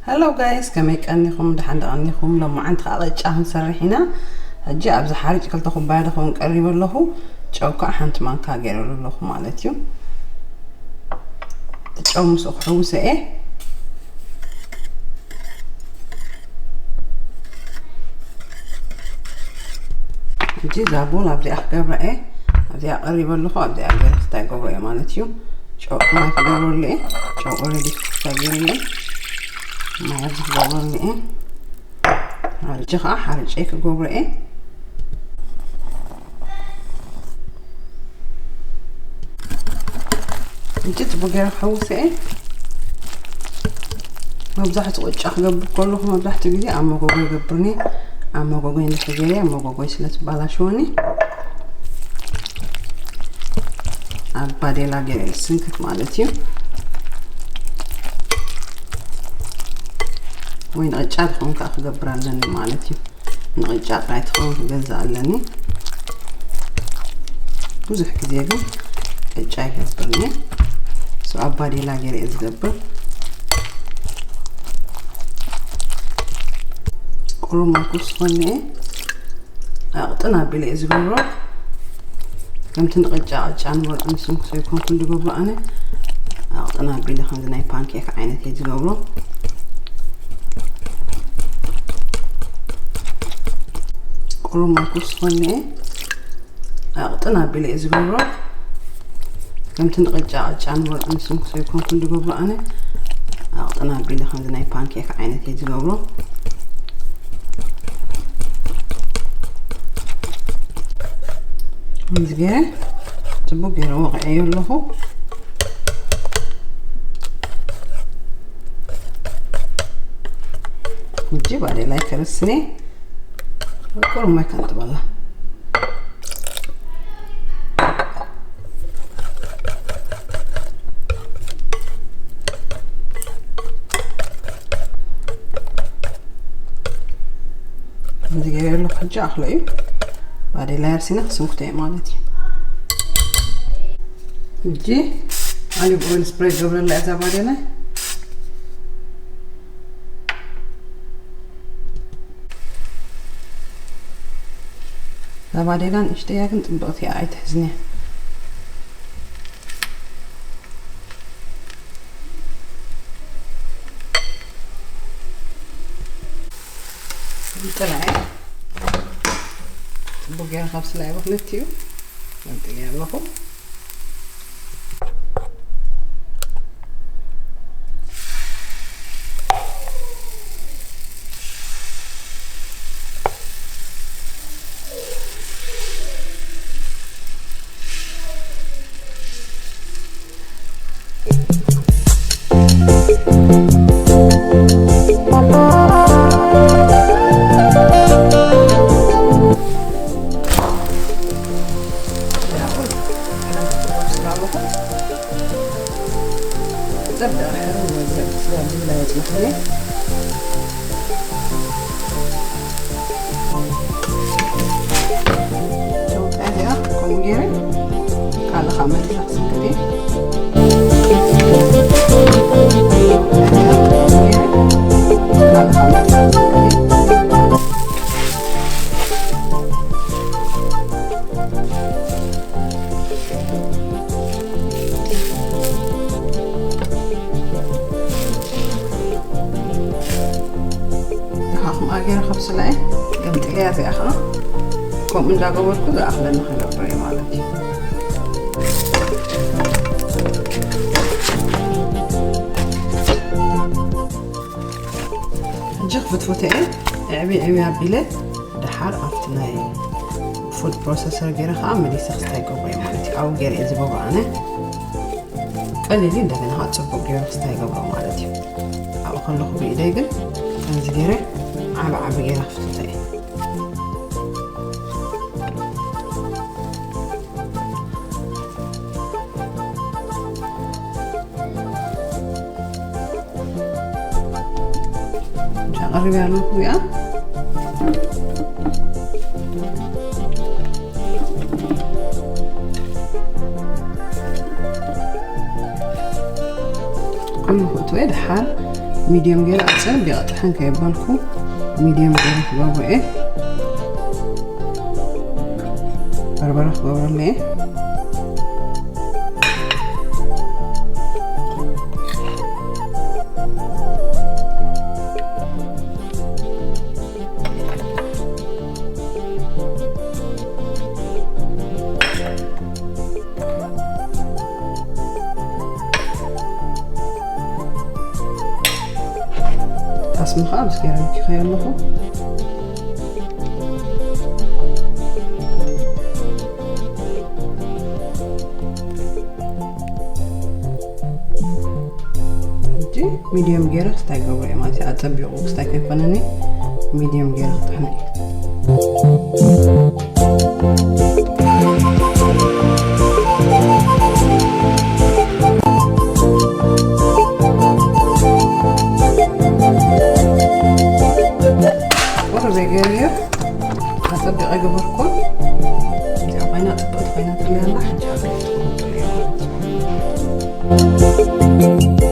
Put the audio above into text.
Hello guys፣ ከመይ ቀኒኹም? ደሓን ዶ ቀኒኹም? ሎማዓንቲ ከዓ ቅጫ ክንሰርሕ ኢና። ሕጂ ኣብዚ ሓርጭ ክልተ ኩባያ ዝኸውን ቀሪበ ኣለኹ። ጨው ከዓ ሓንቲ ማንካ ገይረሉ ኣለኹ ማለት እዩ። እቲ ጨው ምስኡ ክሕውሶ እየ። ሕጂ እዛ ቦል ኣብዚኣ ክገብራ እየ። ኣብዚኣ ቀሪበ ኣለኹ። ኣብዚኣ ገይረ ክስታይ ገብሮ እየ ማለት እዩ። ጨው ማይ ክገብረሉ እየ። ጨው ኦልሬዲ ክስታይ ገይረሉ እየ። ማይ ኣብዚ ክገብረሉ እየ። ሕጂ ከዓ ሓርጨይ ክገብሮ እየ። ሕጂ ጽቡቅ ገይረ ክሕውሶ እየ። መብዛሕትኡ ቅጫ ክገብር ከለኹ መብዛሕትኡ ግዜ ኣብ መጎጎ ይገብርኒ። ኣብ መጎጎ እንድሕር ገይረ ኣብ መጎጎ ስለ ትባላሽወኒ ኣብ ባዴላ ገይረ ዝስንክት ማለት እዩ። ወይ ንቅጫ ዝኸውን ከዓ ክገብር ኣለኒ ማለት እዩ። ንቅጫ ጥራይ ትኸውን ክገዝእ ኣለኒ። ብዙሕ ግዜ ግን ቅጫ ይገብርኒ። ሶ ኣብ ባዴላ ገይረ እየ ዝገብር። ቁሩብ ማይ ክውስኸሉ እየ። ኣቕጥን ኣቢለ እየ ዝገብሮ። ከምቲ ንቅጫ ቅጫ ንበልዖ ንስንኩ ዘይኮንኩ ዝገብሮ ኣነ ኣቕጥን ኣቢለ ከምዚ ናይ ፓንኬክ ዓይነት እየ ዝገብሮ። ቁሩብ ማይ ክውስኸሉ እየ። ኣቕጥን ኣቢለ እየ ዝገብሮ። ከምቲ ንቅጫ ቅጫ ንበልዖ ንስንኩ ዘይኮንኩ ዝገብሮ ኣነ ኣቕጥን ኣቢለ ከምዚ ናይ ፓንኬክ ዓይነት እየ ዝገብሮ። ከምዚ ገይረ ጽቡቅ ገይረ ወቕዐዮ ኣለኹ። ሕጂ ባዴላይ ከርስኒ ቁሩብ ማይ ከንጥበላ። ከምዚ ገይረ ኣለኹ። ሕጂ ኣኽሎ እዩ። ባዴላ ኣርሲና ክስንኩቶ እየ ማለት እዩ። ሕጂ ኣሊቭ ኦይል ስፕሬይ ገብረላ እዛ ባዴላ። እዛ ባዴላ ንእሽተይ እያ ግን ጽብቕቲ እያ፣ ኣይትሕዝንያ። ጥራይ ጽቡቅ ገይረ ካብ ስላይቦ ክልቲኡ ገምጥየ ኣለኹ። ሸውጣ እዚኣ ከምኡ ገይረ ካልእ ካብ መሊሰ ክስንክት እየ። ድሓኹም ኣገይረ ከብስላ እየ። ገምጥለያ እዚኣ ኸዓ ከምኡ እንዳገበርኩ ዝኣኽለኒ ክገብር እየ ማለት እዩ። ሕጂ ክፍትፍቶ እየ። ዕብይ ዕብይ ኣቢለ ድሓር ኣብቲ ናይ ፉድ ፕሮሰሰር ገይረ ኸዓ መሊሰ ክስታይ ገብሮ እየ ማለት እዩ። ኣብኡ ገይረ እየ ዝገብሮ ኣነ። ቀሊል እዩ፣ እንደገና ኸዓ ጽቡቅ ገይሩ ክስታይ ገብሮ ማለት እዩ። ኣብኡ ከለኹ ብኢደይ ግን ከምዚ ገይረ ዓቢ ዓቢ ገይረ ክፍትፍቶ እየ። ቀሪበያ ኣለኹ እዚኣ። ኩሉ ክእትወ ድሓር ሚድዮም ገይረ ኣጸቢቐ ጥሕን ከየበልኩ ሚድዮም ገይረ ክገብሮ እየ። በርበረ ክገብረሉ እየ። ጠስሚ ከዓ ምስ ገይረ ምኪኸዮ ኣለኹ። ሕጂ ሚድዮም ገይረ ክስታይ ገብሮ እየ ማለት እዩ። ኣጸቢቑ ክስታይ ከይኮነኒ ሚድዮም ገይረ ክጥሕኖ እየ። ቁሩብ ገይረዮ ኣጸቢቐ ገበርኩ። እዚኣ ኮይና ጽብቕቲ ኮይና ትርኣ ኣላ። ሕጂ ኣብ ፊት ክቕንጥል እየ ማለት እዩ።